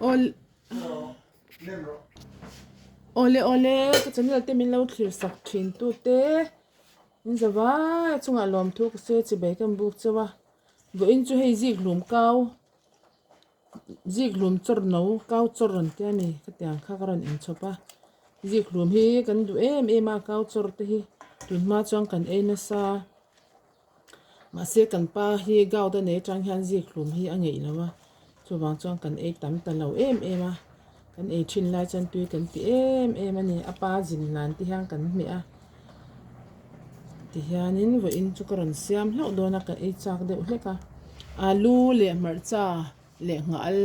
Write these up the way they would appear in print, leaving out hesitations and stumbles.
Awle awle ka channel te min lo thlir sak thin tu te in za vai a chungah lawmthu ka sawi a chibai ka buk chauh a vawiin chu hei zik hlum kau zik hlum chawr no kau chawr rawn tia mi ka tiang kha ka rawn inchhawp a zik hlum hi kan duh em em a kau chawr te hi tunhma chuan kan ei nasa. Mahse kan pa hi gout a nei atang hian zik hlum hi a ngeih lo a, chuvang chuan kan ei tam ta lo em em a, kan ei thin lai chuan tui kan ti em em a ni, a pa zin hlan te hian kan hmeh a, tihianin vawiin chu ka rawn siam hlauh dawn a, ka ei chak deuh hlek a, alu leh hmarcha. Leh nghal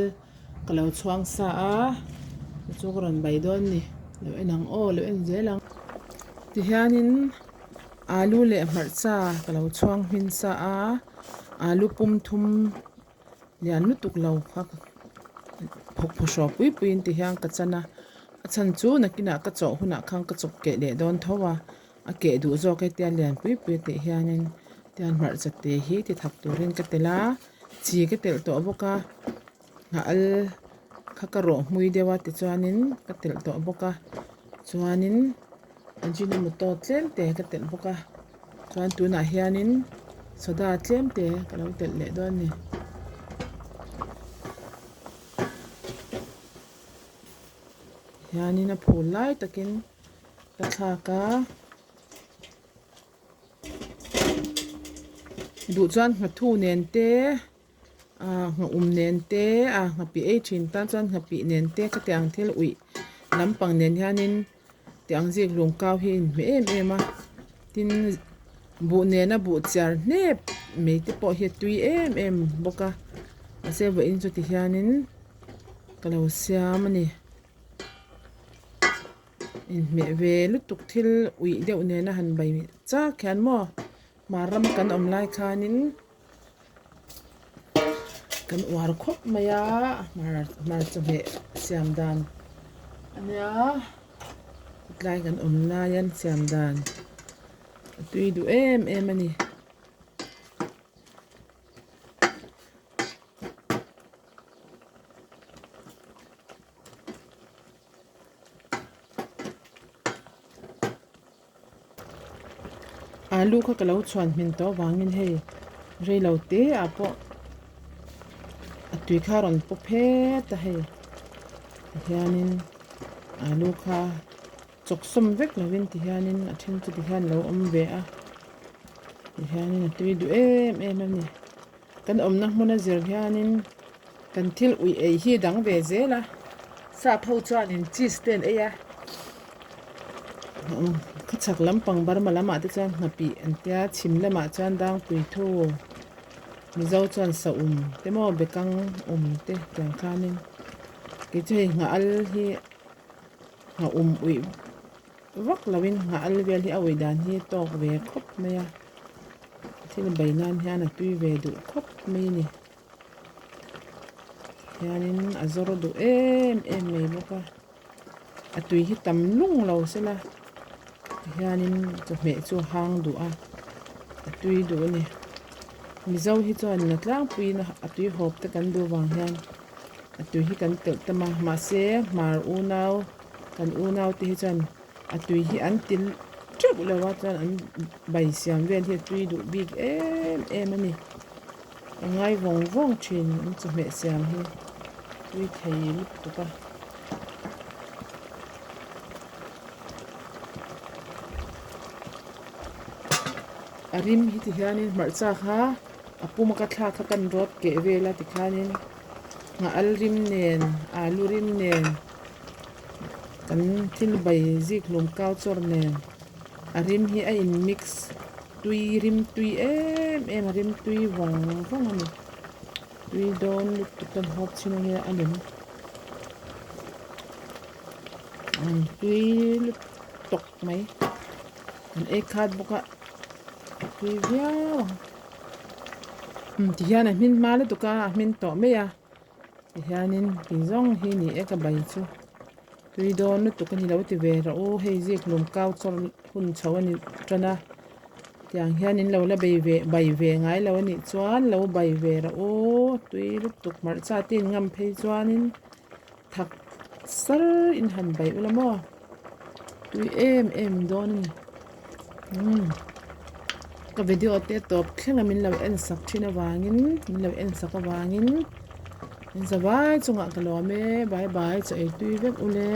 ka lo chhuang sa a chu ka rawn bai dawn ni lo en ang aw lo en zel ang tihianin alu leh hmarcha ka lo chhuang hmin sa a alu pum thum lian lutuk lo kha phawk phaw hraw pui pui in tihian ka chan a a chhan chu nakinah ka chawh hunah khan ka chawp keh leh dawn tho a. A keh duh zawk e tia lian pui pui tih hianin tian hmarcha te hi ti thak turin ka telh a chi ka telh tawh bawk a nghah kha ka rawh hmui deuh a tichuanin ka telh tawh bawk a chuanin ajinomoto tlem te ka telh bawk a chuan tunah hianin soda tlem te ka lo telh leh dawn a ni. Hianin a phul lai takin. Ka thlak a duh chuan nghathu nen te ah nghaum nen te ah nghapih ei thin tan chuan nghapih nen te khatiang thil uih lampang nen hianin tiang zik lung kau hi a inhmeh em em a tin buh nena buh chiar hnep mai te pawh hi a tui em em bawk a mahse vawiin chu ti hianin ka lo siam a ni. Inhmeh ve lutuk thil uih deuh nena han bai chak hian maw hmar rama kan awm lai khanin kan uar khawp mai a hmar hmar chawhmeh siam dan ania tlai kan awm lai an siam dan a tui duh em em a ni. Alu kha ka lo chhuan hmin tawh avangin hei reilo te ah pawh a tui kha a rawn paw phet a hei tihianin alu kha chawk sawm vek lovin tihianin a then chu tihian a lo awm ve a tihianin a tui duh em em a ni. Kan awmna hmuna zir hianin kan thil uih ei hi dang ve zel a, sap ho chuanin cheese te an ei a, khawchhak lampang Burma lamah te chuan nghapih an tia, chhim lamah chuan dangpui thu, Mizo chuan saum te maw bekang um te tiang khanin kei chu hei nghah-al hi nghah um uih vak lovin nghah-al vel hi a uih dan hi tawk ve khawp mai a. Thil bei nan hian a tui ve duh khawp mai a ni. Hianin a zawr duh em em mai bawk a. A tui hi tam lung lo sela tihianin chawhmeh chu a hang duh a, a tui duh a ni. Mizo hi chuan a tlangpuiin a tui hawp te kan duh vang hian a tui hi kan telh tam a, mahse hmar unau kan unau te hi chuan. A tui hi an til teuh lo a chuan an bai siam vel hi a tui duh bik em em a ni a ngai vawng vawng thin an chawhmeh siam hi tui thei lutuk a. A rim hi ti hianin hmarcha kha a puma ka thlak kha kan rawt keh vel a tikhanin nghah al rim nen alu rim nen. Kan thil bai zik hlum kau chawr nen a rim hi a in mix tui rim tui em em a rim tui vawng vawng a ni tui dawn lutuk kan hawp chhin ange a lem tui lutuk mai kan ei khat bawk a tui viau ang tihian a hmin hma lutuk a a hmin tawh mai a. Tihianin ti zawng hi ni e ka bai chu tui dawn lutuk a ni lo ti ve rawh u hei zik lum kau chawr hun chho a ni tan a tiang hian in lo la bei ve bai ve ngai lo a nih chuan lo bai ve rawh u tui lutuk hmarcha te in ngam phei chuanin. Thak sar in han bai ula maw? Tui em em dawn a ni. Umm ka video te tawp thleng a min lo en sak thin avangin min lo en sak avangin in zavai chungah ka lawm e bye bye chaw ei tui vek ule.